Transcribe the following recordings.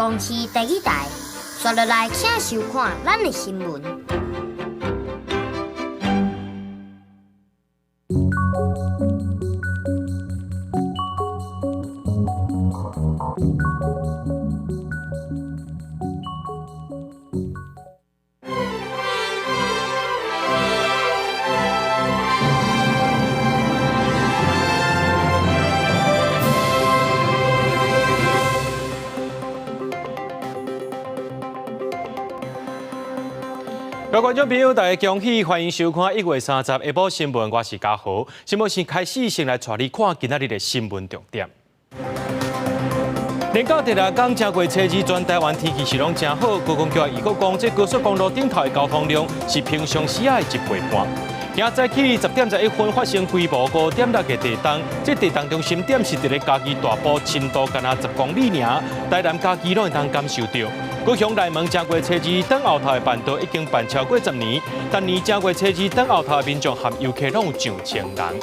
公視第二台，刷落來請收看咱的新聞。各位觀眾朋友，大家恭喜，歡迎收看1月30下晡新聞，我是嘉豪。新聞先開始，先來帶你看今仔日的新聞重點。連假第六天，正月初二，全台灣天氣是攏真好。高公局預告講，這高速公路頂頭的交通量是平常時仔的一倍半。今早起10點11分發生規模5.6的地動，這地動中心點是佇咧嘉義大埔深度干焦10公里爾，台南嘉義攏會當感受著。高雄內門正月初二轉後頭的辦桌已經辦超過10年，逐年正月初二轉後頭的民眾和遊客攏有上千人。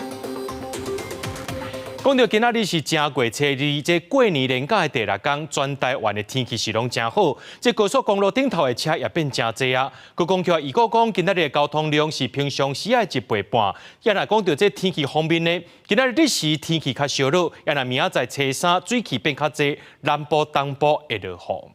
講到今仔日是正月初二，這過年連假的第六天，全台灣的天氣是攏真好。這高速公路頂頭的車也變真濟啊。高公局預告講，今仔日的交通量是平常時的一倍半。也若講到這天氣方面呢，今仔日日時天氣較燒熱，也若明仔載初三水汽變較濟，南部、東部會落雨。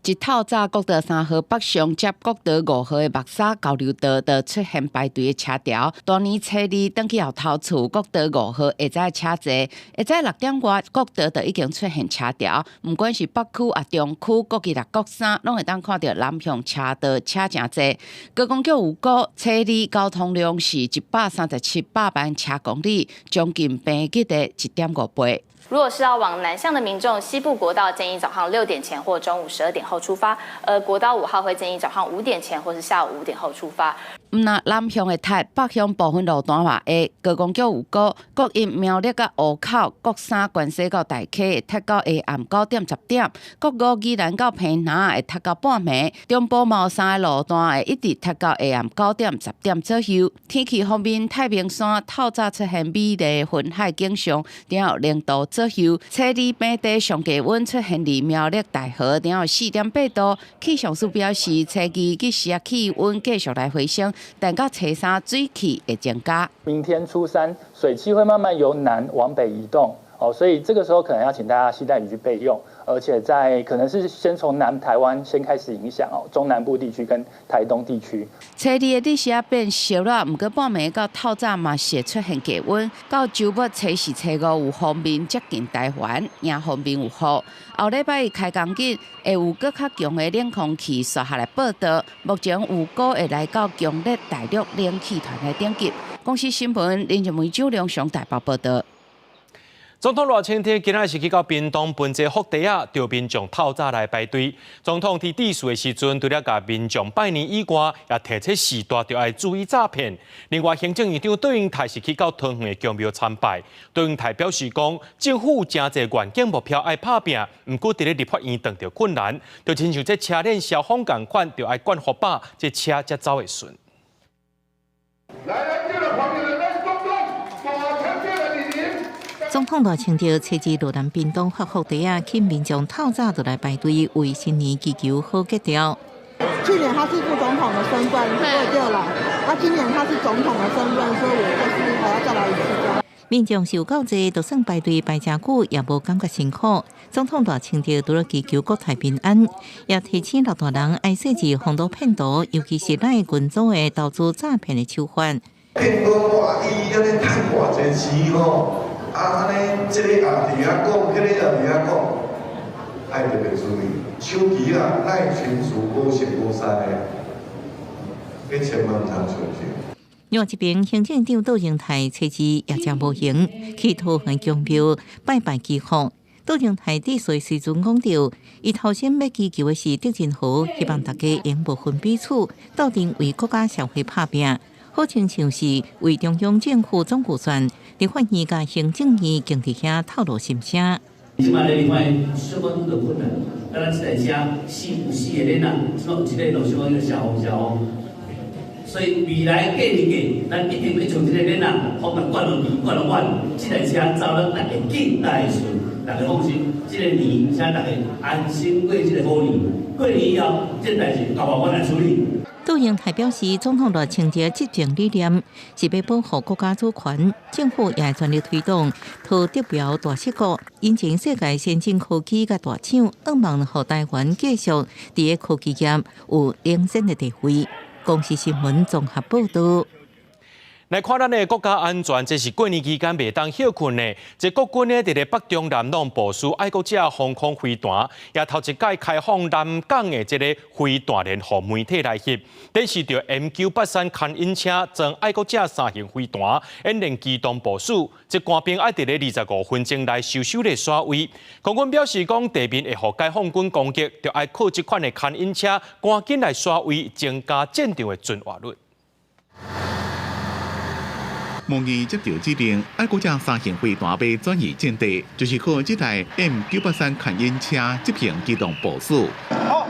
一透早，國道3號北上接國道5號的木柵交流道，就出現排隊的車潮。大年初二轉去後頭厝，國道5號下早車濟，下早6點外，國道就已經出現車潮。毋管是北區抑中區，國二六、國三，攏會當看著南向車道車誠濟。高公局預估，初二交通量是137百萬車公里，將近平日的1.5倍。如果是要往南向的民眾，西部國道建議早上6點前或中午12點後出發，而國道5號會建議早上5點前或是下午5點後出發。毋但南向會塞，北向部分路段嘛會。高公局預估，國一苗栗佮湖口、國三關西到大溪會塞到下暗9點10點，國五宜蘭到屏南會塞到半暝，中部嘛有三个路段會一直塞到下暗9點10點左右。天氣方面，太平山透早出現美麗雲海景象，頂有0度左右。初二平地上低溫出現佇苗栗大和，頂有4.8度。氣象署表示，初二日時氣溫繼續來回升。但到初三水汽會增加。明天初三，水汽會慢慢由南往北移動，哦，所以這個時候可能要請大家攜帶雨具備用，而且在可能是先從南台灣先開始影響哦，中南部地區跟台東地區。初二的日時變燒熱，毋過半暝到透早嘛是會出現低溫。到週末初四、初五有鋒面接近台灣，迎風面有雨。後禮拜一開工日會有閣較強的冷空氣紲下來報到，目前預估會來到強烈大陸冷氣團的頂級。公視新聞林靜梅、周良上台北報導。總統賴清德今仔是去到屏東盆濟福地仔，著民眾透早來排隊。總統佇致辭的時陣，除了共民眾拜年以外，也提醒世代著愛注意詐騙。另外，行政院長卓榮泰是去到桃園的宮廟參拜。卓榮泰表示講，政府誠濟願景目標愛拍拚，毋過佇咧立法院碰著困難，就親像這車鏈消防仝款，著愛灌火把，這車才走會順。來總統賴清德初二落南屏東福地仔，請民眾透早就來排隊為新年祈求好吉兆。去年他是副總統的身份，所以就來；啊，今年他是總統的身份，所以我就是還要再來一次。民眾受夠濟，就算排隊排誠久，也無感覺辛苦。總統賴清德除了祈求國泰民安，也提醒老大人愛細緻防堵騙徒，尤其是咱群組的投資詐騙的手法。騙講哇，伊按呢趁偌濟錢吼，啊按呢，這个也佇遐講，彼个也佇遐講，愛特別注意，手機啊，咱親屬無熟無識的，你千萬毋通相信。另外一邊，行政長卓榮泰初二也誠無閒，去桃園宮廟拜拜祈福。卓榮泰致辭時陣講著，伊頭先欲祈求的是得人和，希望大家會無分彼此，鬥陣為國家社會拍拚。好親像是為中央政府總預算，立法院佮行政院經佇遐透露心聲。這擺咧立法院小可拄著困難，啊，咱這台車四有四个輪仔，這擺有一个路小可小風小風，所以未來過年過，咱一定欲像這个輪仔，風共灌落去，灌落遠，這台車走咱大家緊，大家順。大家放心，這個年請大家安心過這個好年。過年以後，這個代誌交予阮來處理。杜英台表示，總統賴清德執政理念是欲保護國家主權，政府也會全力推動桃竹苗大矽谷，引進世界先進科技佮大廠，向望予台灣繼續佇個科技業有領先的地位。公視新聞綜合報導。來看咱的國家安全，這是過年期間袂當歇睏的。這國軍呢，佇咧北中南攏部署愛國者防空飛彈，也頭一擺開放南港的這个飛彈連予媒體來翕，展示著 MQ-83牽引車裝愛國者三型飛彈，演練機動部署。這官兵愛佇咧25分鐘內收收咧徙位。空軍表示講，地面會予解放軍攻擊，就愛靠這款的牽引車趕緊來徙位，增加戰場的存活率。模擬接到指令，愛國者三型飛彈欲轉移陣地，就是靠這台 MQ-83牽引車執行機動部署。好，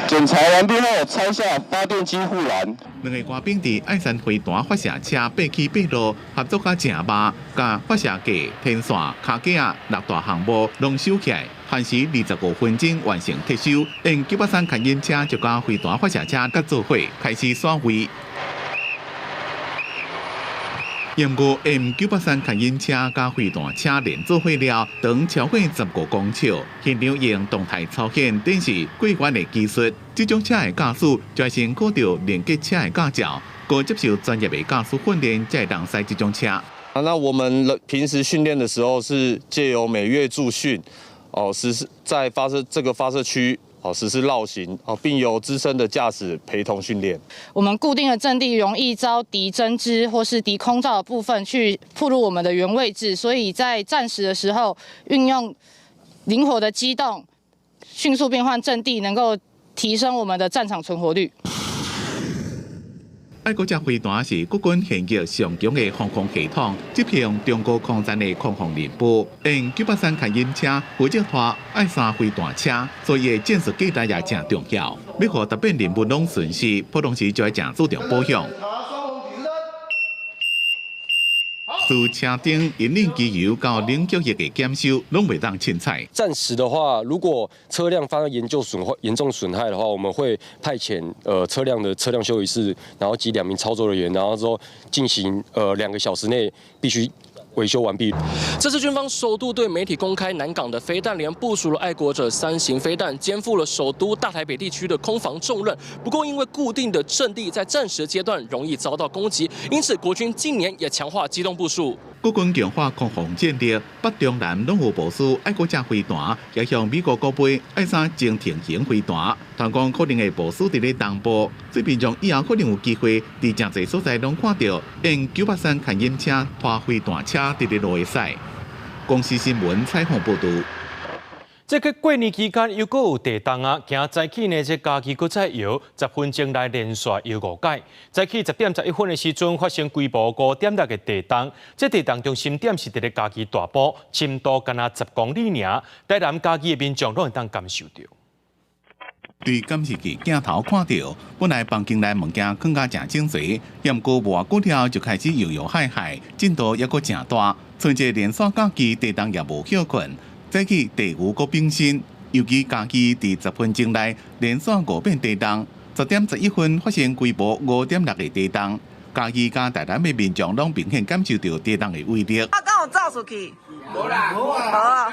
檢查完畢後，拆下發電機護欄。兩个官兵佇愛三飛彈發射車爬起爬落，合作甲誠密，共發射架、天線、跤架六大項目攏收起來，限時25分鐘完成撤收。M983牽引車就共飛彈發射車佮做伙開始徙位。毋過 M983牽引車佮飛彈車連做伙了，長超過15公尺，現場用動態操演展示過關的技術。這種車的駕駛就愛先考著連結車的駕照，閣接受專業的駕駛訓練，才會當駛這種車。啊，那我們平時訓練的時候是藉由每月駐訓，哦，實施在發射這個發射區。哦，實施繞行哦，並由資深的駕駛陪同訓練。我們固定的陣地容易遭敵偵知或是敵空照的部分去暴露我們的原位置，所以在戰時的時候，運用靈活的機動，迅速變換陣地，能夠提升我們的戰場存活率。愛國者飛彈是國軍現役上強的防空系統，執行中國空戰的空防任務。M983牽引車負責拖愛三飛彈車，所以戰術價值也誠重要。欲予特變任務攏順遂，普通時就愛誠注重保養。自車頂引領機油到冷卻液的檢修，攏袂當凊彩。戰時的話，如果車輛發生嚴重損壞、嚴重損害的話，我們會派遣車輛的車輛修理師，然後及兩名操作人員，然後說進行2個小時內必須維修完畢。這次軍方首度對媒體公開南港的飛彈連部署了愛國者三型飛彈，肩負了首都大台北地區的空防重任。不過，因為固定的陣地在戰時階段容易遭到攻擊，因此國軍近年也強化機動部署。國軍強化空防戰力，北中南攏有部署愛國者飛彈，也向美國購買愛三潛艇型飛彈。傳講可能會部署佇咧東部，所以民眾以後可能有機會佇誠濟所在攏看著 M983牽引車拖飛彈車佇咧路的駛。公視新聞採訪報導。這个過年期間又閣有地動啊！今早起呢，這嘉義閣再搖，10分鐘內連續搖五擺。早起10點11分的時陣，發生規模5.6的地動。這地動中心點是佇咧嘉義大埔，深度干焦10公里爾。台南嘉義的民眾攏會當感受著。對監視器鏡頭看著，本來房間內物件囥甲誠整齊，毋過無偌久了就開始搖搖晃晃，震度猶閣誠大。賰一個連續嘉義地動也無歇睏。早起地牛閣變身，尤其嘉義佇10分鐘內連續五遍地動，10點11分發生規模5.6的地動，嘉義佮台南的民眾攏明顯感受著地動的威力。啊，敢有走出去？無啦，無啊。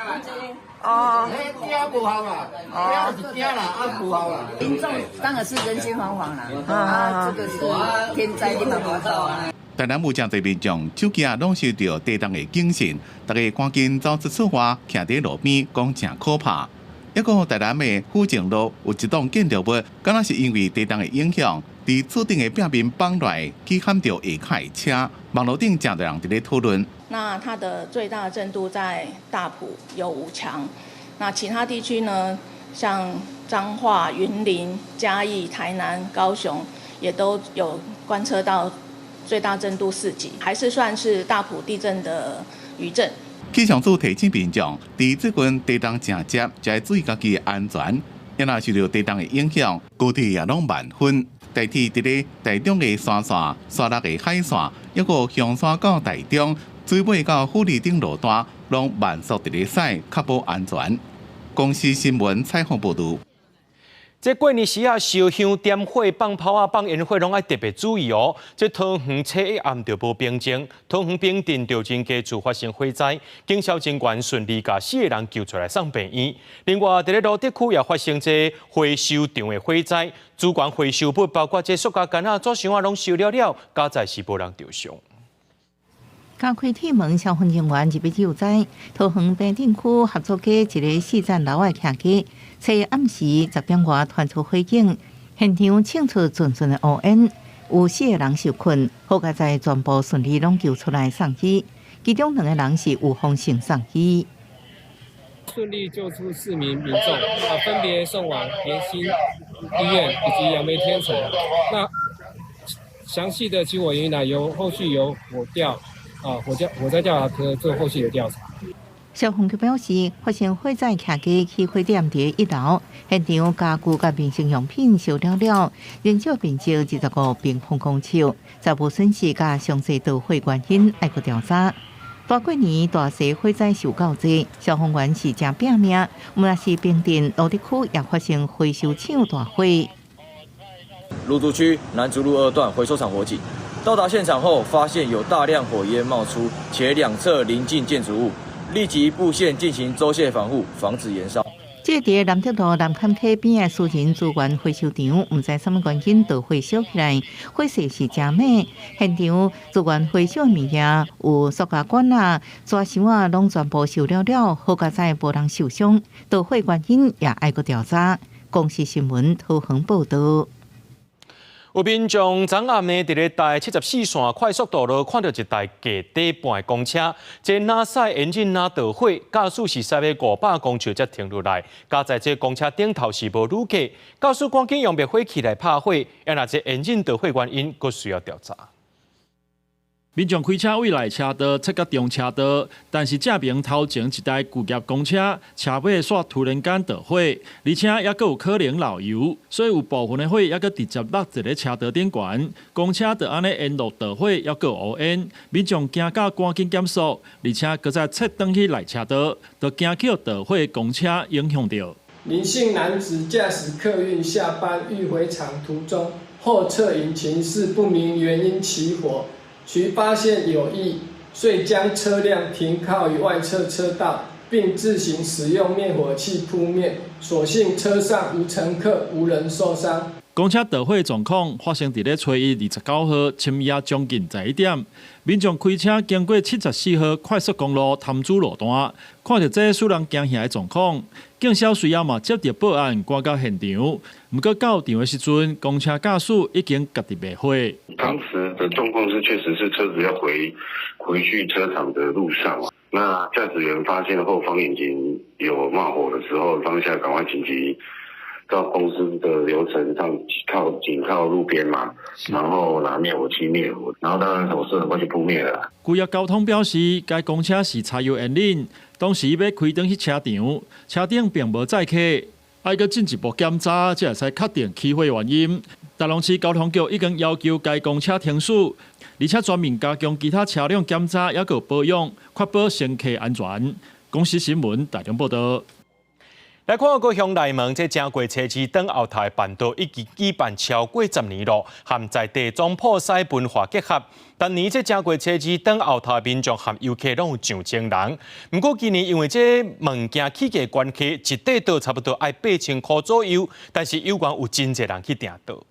哦。驚無效啦，驚是驚啦，啊無效啦。民眾當然是人心惶惶啦，啊，這個是天災，你嘛無法度啊。台南有誠濟民眾手機啊，攏收著地動的警訊，大家趕緊走出厝外，徛佇路邊，講誠可怕。抑閣台南的府政路有一棟建築物，敢若是因為地動的影響，佇厝頂的壁面崩落來，去撼著下跤的車。網路頂誠濟人佇咧討論。那它的最大震度在大埔有5強，那其他地區呢，像彰化、雲林、嘉義、台南、高雄，也都有觀測到。最大震度4級，還是算是大埔地震的餘震。氣象署提醒民眾，佇最近地動誠濟，就愛注意家己的安全。抑若受著地動的影響，高鐵也攏慢分。台鐵佇咧台中的山線、沙鹿的海線，抑閣香山到台中、水尾到富里頂路段，攏慢速佇咧駛，確保安全。公視新聞採訪報導。這過年時啊，燒香點火、放炮仔、放煙火，攏愛特別注意哦。這桃園初一暗就無平靜，桃園平鎮就真家厝發生火災，警消人員順利共四個人救出來送病院。另外，佇咧蘆竹區也發生這回收場的火災，資源回收物包括這塑膠罐仔、紙箱仔，攏燒了了，佳哉是無人著傷。加開鐵門，消防人員入去救災。桃園平鎮區合作街一个四層樓的徛家，初一暗時十點外傳出火警，現場衝出陣陣的烏煙，有四个人受困，好佳哉全部順利攏救出來送醫，其中兩個人是有風險送醫。順利救出四名民眾，啊，分別送往聯心醫院以及楊梅天成。那詳細的起火原因呢，由後續由火調。啊，火災調查科做後續的調查。消防局表示，發生火災徛家起火點佇一樓，現場家具佮民生用品燒了了，燃燒面積25平方公尺，財物損失佮詳細導火原因愛閣調查。大過年大細火災受夠濟，消防員是誠拚命。毋但是平鎮蘆竹區也發生回收廠大火。蘆竹區南竹路二段回收廠火警。到達現場後，發現有大量火焰冒出，且兩側鄰近建築物，立即佈線進行周線防護，防止延燒。這佇南竹路南崁溪邊的私人資源回收場，毋知啥物原因導火燒起來，火勢是誠猛。現場資源回收的物件有塑膠罐仔、紙箱仔，攏全部燒了了，好佳哉無人受傷。導火原因也愛閣調查。公視新聞桃園報導。有民眾昨暗呢，佇咧台74線快速道路看著一台低底盤的公車，這若駛引擎若著火，駕駛是駛欲500公尺才停落來。佳哉這公車頂頭是無旅客，駕駛趕緊用滅火器來拍火，啊若這引擎著火原因，閣需要調查。民眾開車對內車道切到中車道，但是正爿頭前一台巨業公車車尾煞突然間著火，而且猶閣有可能漏油，所以有部分的火猶閣直接落佇咧車道頂懸，公車就按呢沿路著火，猶閣有烏煙，民眾驚到趕緊減速，而且閣再切轉去內車道，就驚去著火公車影響著。林姓男子駕駛客運下班欲回廠途中，後側引擎室不明原因起火。其發現有異，遂將車輛停靠於外側車道，並自行使用滅火器撲滅。所幸車上無乘客，無人受傷。公車著火狀況發生佇咧初一29號深夜將近11點，民眾開車經過74號快速公路潭子路段，看著這使人驚嚇的狀況，警消隨後嘛接著報案，趕到現場。毋過到場的時陣，公車駕駛已經家己滅火。當時的狀況是，確實是車子要回去車廠的路上，那駕駛員發現後方引擎有冒火的時候，當下趕快緊急到公司的流程上，靠緊靠路邊嘛，然後拿滅火器滅火，然後當然火勢很快就撲滅了。巨業交通表示，該公車是柴油引擎，當時欲開轉去車場，車頂並無載客，愛閣進一步檢查，才會使確定起火原因。大龍市交通局已經要求該公車停駛，而且全面加強其他車輛檢查，猶閣保養，確保乘客安全。公視新聞台中報導。來看高雄內門，這正月初二轉後頭的辦桌已經舉辦超過10年咯，和在地總鋪師文化結合。逐年這正月初二轉後頭的民眾和遊客攏有上千人。毋過今年因為這物件起價關係，一塊桌差不多愛8000箍左右，但是猶原有真濟人去訂桌。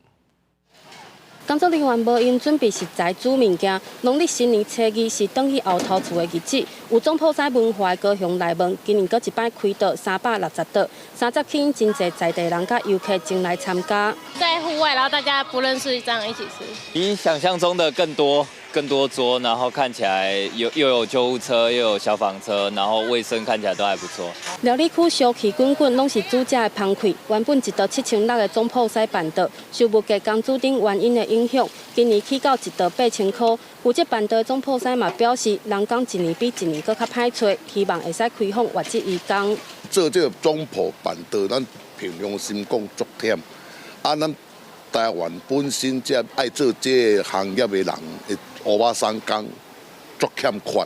工作人員無閒準備食材煮物件。農曆新年初二是轉去後頭厝的日子，有總鋪師文化的高雄內門，今年閣一擺開桌360桌，三十吸引真濟在地人佮遊客前來參加。在戶外，然後大家不認識，這樣一起吃。比想象中的更多更多桌，然後看起來有又有救護車，又有消防車，然後衛生看起來都還不錯。料理區燒氣滾滾，攏是煮食的芳氣。原本一桌7600的總鋪師辦桌，受物價工資等原因的影響，今年起到一桌8000箍。負責辦桌的總鋪師嘛表示，人工一年比一年閣較歹揣，希望會使開放月子移工。做這個總鋪辦桌，咱憑良心講足忝。啊，咱台灣本身這愛做這個行業的人，烏巴桑工足欠缺。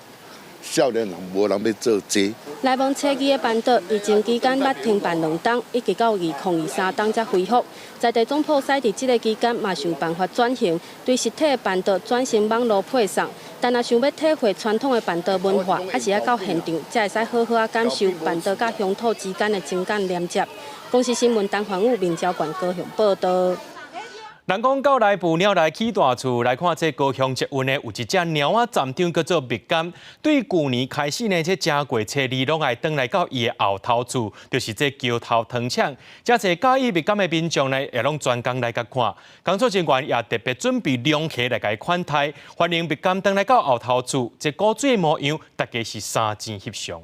少年人無人欲做這。內蒙初二的辦桌，疫情期間捌停辦兩冬，一直到2023冬才恢復。在地總鋪師佇這個期間嘛想辦法轉型，對實體的辦桌轉成網路配送。但若想欲體會傳統的辦桌文化，還是愛到現場，才會使好好仔感受辦桌佮鄉土之間的情感連接。公視新聞陳環宇、明朝縣高雄報導。人講狗來富，貓來起大厝，來看這高雄捷運呢，有一隻貓仔站長叫做蜜柑。對舊年開始呢，這正月初二攏愛轉來到伊的後頭厝，就是這橋頭糖廠。遮濟佮意蜜柑的民眾呢，也攏專工來共看。工作人員也特別準備龍蝦來共伊款待，歡迎蜜柑轉來到後頭厝。這古錐模樣，大家是三錢翕相。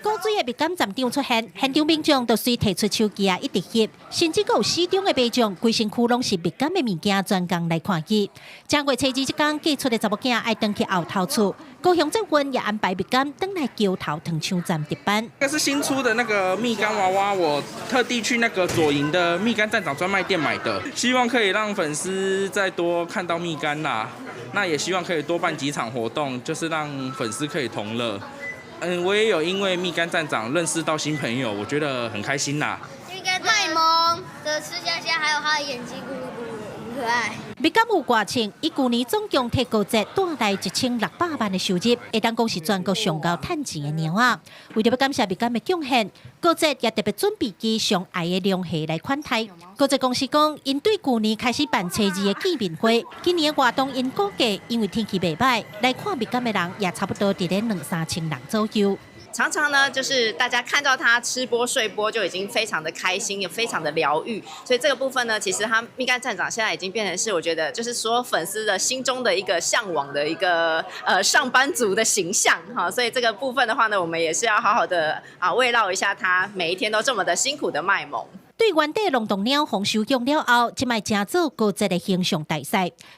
古錐的蜜柑站長出現，現場民眾就隨提出手機啊，一直翕，甚至閣有死忠的民眾，規身軀攏是蜜柑的物件，專工來看伊。正月初二這工嫁出的查某囝愛轉去後頭厝，高雄捷運也安排蜜柑轉來橋頭糖廠站值班。這個是新出的那個蜜柑娃娃，我特地去那個左營的蜜柑站長專賣店買的，希望可以讓粉絲再多看到蜜柑啦。那也希望可以多辦幾場活動，就是讓粉絲可以同樂。嗯，我也有因為蜜柑站長認識到新朋友，我覺得很開心啦。蜜柑賣萌的吃蝦蝦，還有他的眼睛咕嚕咕嚕，很可愛。蜜柑有偌穿，伊舊年總共替高捷帶來1600萬的收入，會當講是全國上𠢕趁錢的貓仔。為著欲感謝蜜柑的貢獻，高捷也特別準備伊上愛的龍蝦來款待。高捷公司講，𪜶對舊年開始辦初二的見面會，今年的活動𪜶估計，因為天氣袂䆀，來看蜜柑的人也差不多佇咧兩三千人左右。常常呢，就是大家看到他吃播睡播就已經非常的開心，也非常的療癒。所以這個部分呢，其實他蜜柑站長現在已經變成是我覺得就是所有粉絲的心中的一個嚮往的一個上班族的形象哈。所以這個部分的話呢，我們也是要好好的啊慰勞一下他，每一天都這麼的辛苦的賣萌。對原底龍洞貓予收養了後，這擺成做高捷的形象大使。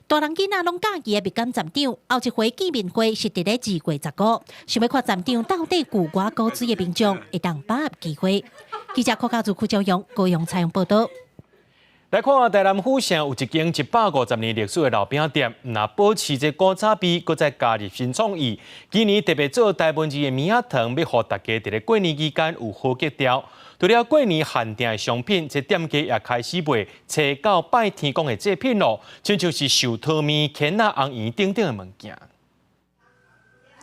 大人囡仔攏佮意的蜜柑站長，後一回見面會是佇咧2月15，想欲看站長到底有偌古錐的民眾，會當把握機會。記者柯家祖、柯朝陽高雄採訪報導。來看台南府城有一間150年歷史的老餅店，若保持這古早味，閣再加入新創意。今年特別做台文字的棉仔糖，欲予大家佇咧過年期間有好格調。除了過年限定的商品，這店家也開始賣初九拜天公的祭品囉，親像是壽桃麵、牽仔、紅圓等等的物件。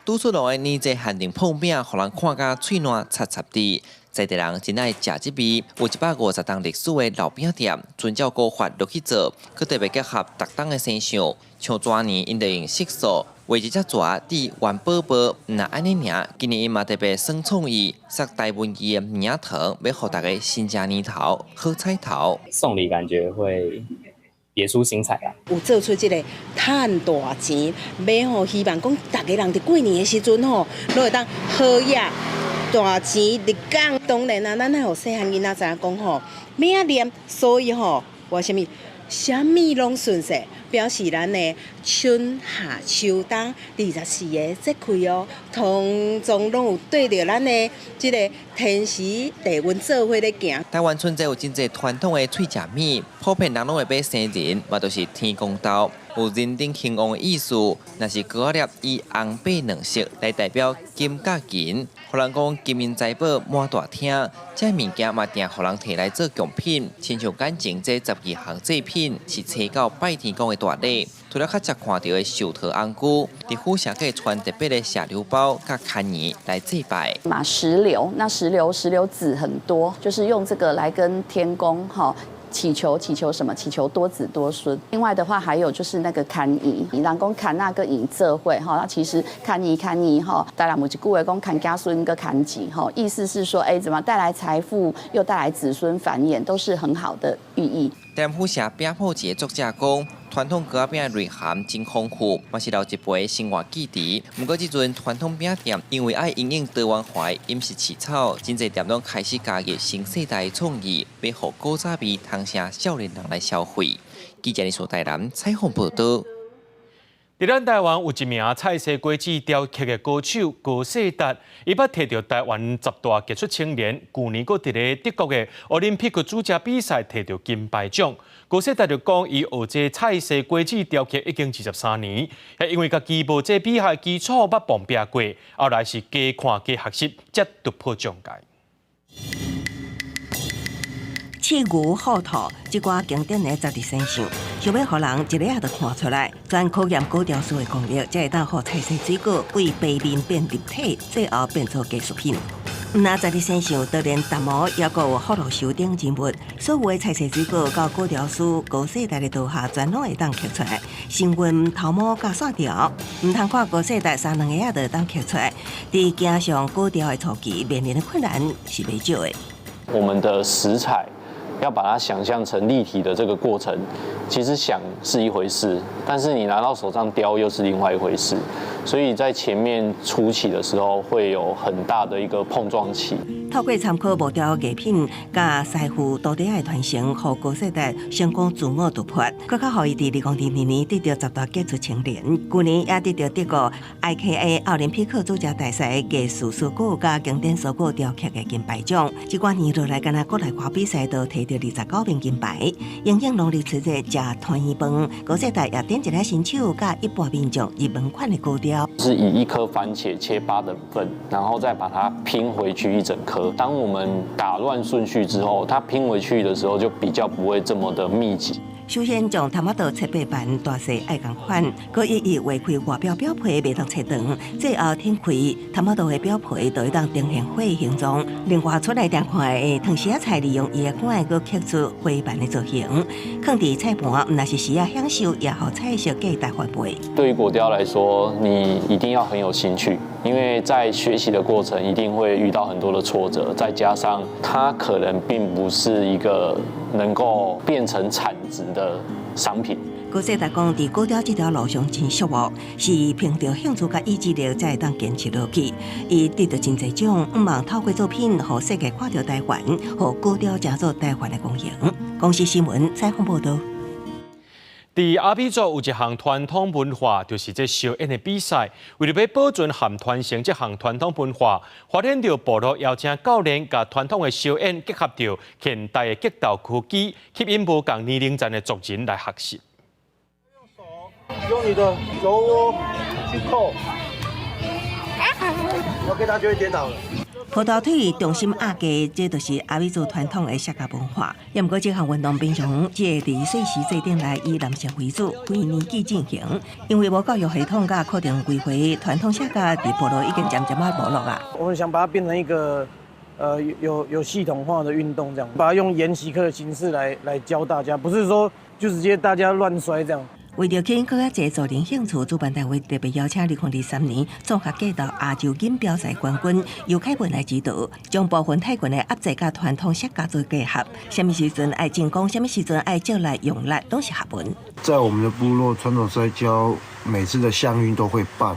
拄出爐的年節限定膨餅，予人看甲喙瀾擦擦滴。在地人真愛食這味，有150冬歷史的老餅店，遵照古法落去做，閣特別結合逐冬的生肖，像蛇年𪜶就用色素畫一隻蛇佇元寶寶，毋但按呢爾，今年𪜶嘛特別耍創意，撒台文字的棉仔糖，欲予大家新正年頭好彩頭。送禮感覺會別出心裁啦。有做出這個趁大錢，欲予希望講逐家人佇過年的時陣吼，攏會當好額大錢入港。當然啊，咱愛予細漢囡仔知影講吼，欲按念，所以吼，話啥物，啥物攏順勢，表示咱的春夏秋冬24個節氣哦，統統攏有對著咱的這個天時地運做伙咧行。台灣春節有真濟傳統的喙食物，普遍人攏會買生仁，嘛就是天公豆，有人丁興旺的意思。若是糕仔粒以紅白兩色來代表金佮銀，予人講金銀財寶滿大廳。這物件嘛定予人提來做貢品，親像感情這12項祭品是初九拜天公的大禮。除了較捷看著的壽桃紅龜，佇府城閣穿特別的石榴包佮牽圓來祭拜。嘛石榴，那石榴石榴籽很多，就是用這個來跟天公哈祈求祈求什麼？祈求多子多孫。另外的話，還有就是那個牽圓，人講牽那個圓做伙哈，那其實牽圓牽圓哈，台南有一句話講牽子孫閣牽錢哈，意思是說，哎，怎麼帶來財富又帶來子孫繁衍，都是很好的寓意。台南府城餅鋪一個作者講，傳統糕仔餅的內涵真豐富，嘛是老一輩生活記憶。毋過這陣傳統餅店因為愛因應多元化飲食市場，真濟店攏開始加入新世代的創意，欲予古早味通城少年人來消費。記者李所台南採訪報導。佇咱台灣有一名菜西果子雕刻的高手高世達，伊捌摕著台灣十大傑出青年，舊年閣佇咧德國的奧林匹克煮食比賽摕著金牌獎。高世達就講，伊學這菜西果子雕刻已經23年，係因為家己無這比賽基礎，捌碰壁過，後來是加看加學習，才突破障礙。刺牛虎兔，這寡經典的十二生肖，想欲予人一下仔就看出來，全考驗果雕師的功力，才會當予菜色水果對白面變立體，最後變做藝術品。毋但十二生肖，就連達摩抑閣有福祿壽等人物，所有的菜色水果到果雕師高世達的刀下，全攏會當刻出來。神韻頭毛佮線條，毋通看高世達三兩下仔就當刻出來。佇走上果雕的初期，面臨的困難是袂少的。我們的食材要把它想象成立體的這個過程，其實想是一回事，但是你拿到手上雕又是另外一回事，所以在前面初期的時候會有很大的一個碰撞期。透過參考木雕藝品，佮師傅徒弟的傳承，予高世達成功自我突破，閣較予伊佇2022年得著十大傑出青年，舊年也得著德國 IKA 奧林匹克煮食大賽藝術蔬果佮經典蔬果雕刻的金牌獎。這寡年落來，干焦國內外比賽都摕著29面金牌。迎應農曆春節食團圓飯，高世達也點一下新手佮一般民眾入門款的果雕。是以一顆番茄切八等份，然後再把它拼回去一整顆。當我們打亂順序之後，它拼回去的時候就比較不會這麼的密集。首先將頭仔刀切八瓣，大細愛仝款，閣一一劃開外表表皮，袂當切長。最後展開頭仔刀的表皮，就會當呈現花形狀。另外出來定看的糖絲仔菜，利用伊的稈，閣刻出花瓣的造型，囥佇菜盤，毋但是食仔享受，也予菜色價值翻倍。對於果雕來說，你一定要很有興趣，因為在學習的過程一定會遇到很多的挫折，再加上它可能並不是一個能夠變成產值的商品。高世達講，佇果雕這條路上真寂寞，是憑著興趣佮意志力才會當堅持落去。伊得著真濟獎，向望透過作品，予世界看著台灣，予果雕成做台灣的光榮。公視新聞採訪報導。佇阿美族有一項傳統文化，就是這燒煙的比賽。為著欲保存和傳承這項傳統文化，發展著部落邀請教練，共傳統的燒煙結合著現代的格鬥科技，吸引無仝年齡層的族人來學習。用你的肘窩去扣，OK，他就會跌倒了。抱大腿重心壓低，這就是阿美族傳統的摔跤文化。也毋過，這項運動平常只會佇歲時祭典內以男性為主，規年紀進行。因為無教育系統佮課程規劃，傳統摔跤佇部落已經漸漸仔沒落啊。我們想把它變成一個，有系統化的運動，這樣把它用研習課的形式來教大家，不是說就直接大家亂摔這樣。為著吸引閣較濟族人興趣，主辦單位特別邀請2023年綜合格鬥亞洲錦標賽冠軍尤凱文來指導，將部分泰拳的壓制佮傳統摔跤做結合。啥物時陣愛進攻，啥物時陣愛借力用力，攏是學問。在我們的部落，傳統摔跤每次的鄉運都會辦，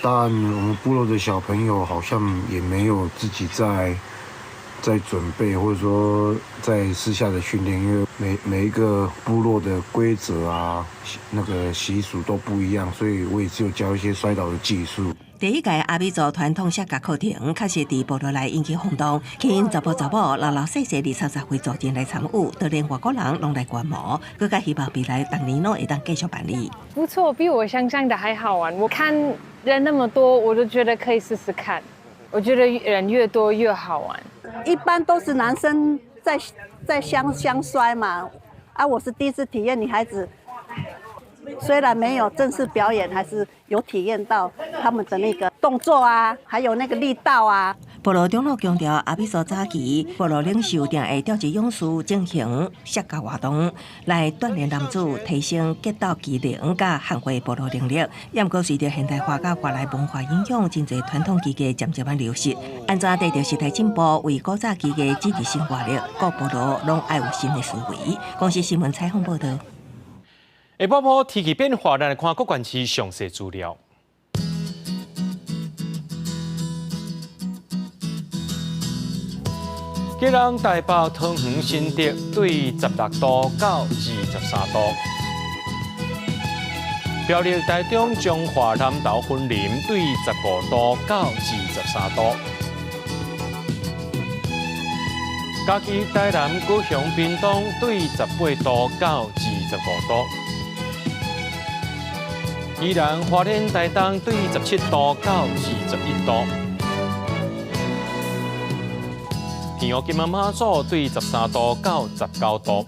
但我們部落的小朋友好像也沒有自己在準備，或者說在私下的訓練，因為每一個部落的規則啊，那個習俗都不一樣，所以我也只有教一些摔倒的技術。第一屆阿美族傳統摔跤課程確實佇部落內引起轟動，吸引查埔查某老老細細20-30位族人來參與，就連外國人攏來觀摩，閣較希望未來逐年攏會當繼續辦理。不錯，比我想象的還好玩。我看人那麼多，我都覺得可以試試看。我覺得人越多越好玩。一般都是男生在相摔嘛，啊，我是第一次體驗女孩子，雖然沒有正式表演，還是有體驗到他們的那個動作啊，還有那個力道啊。部落長老強調，阿美族早期部落領袖定會召集勇士進行摔跤活動，來鍛鍊男子，提升格鬥技能，佮捍衛部落能力。也毋過隨著現代化佮外來文化影響，真濟傳統技藝漸漸仔流失。按怎綴著時代進步，為古早技藝注入新活力，各部落攏愛有新的思維。公視新聞採訪報導。下晡晡天氣變化，咱來看各縣市詳細資料。基隆、台北、桃園、新竹對16度到23度。苗栗台中彰化南投雲林對15度到23度。嘉義台南高雄屏東對18度到25度。宜蘭花蓮台東對17度到21度。澎湖金門馬祖對13度到19度。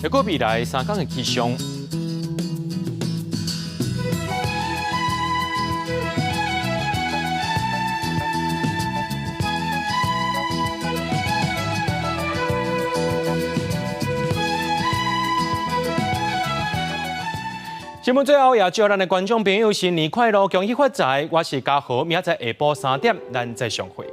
下個未來3天的氣象。節目最後也祝咱的觀眾朋友新年快樂，恭喜發財！我是嘉豪，明仔載下晡3點，咱再相會。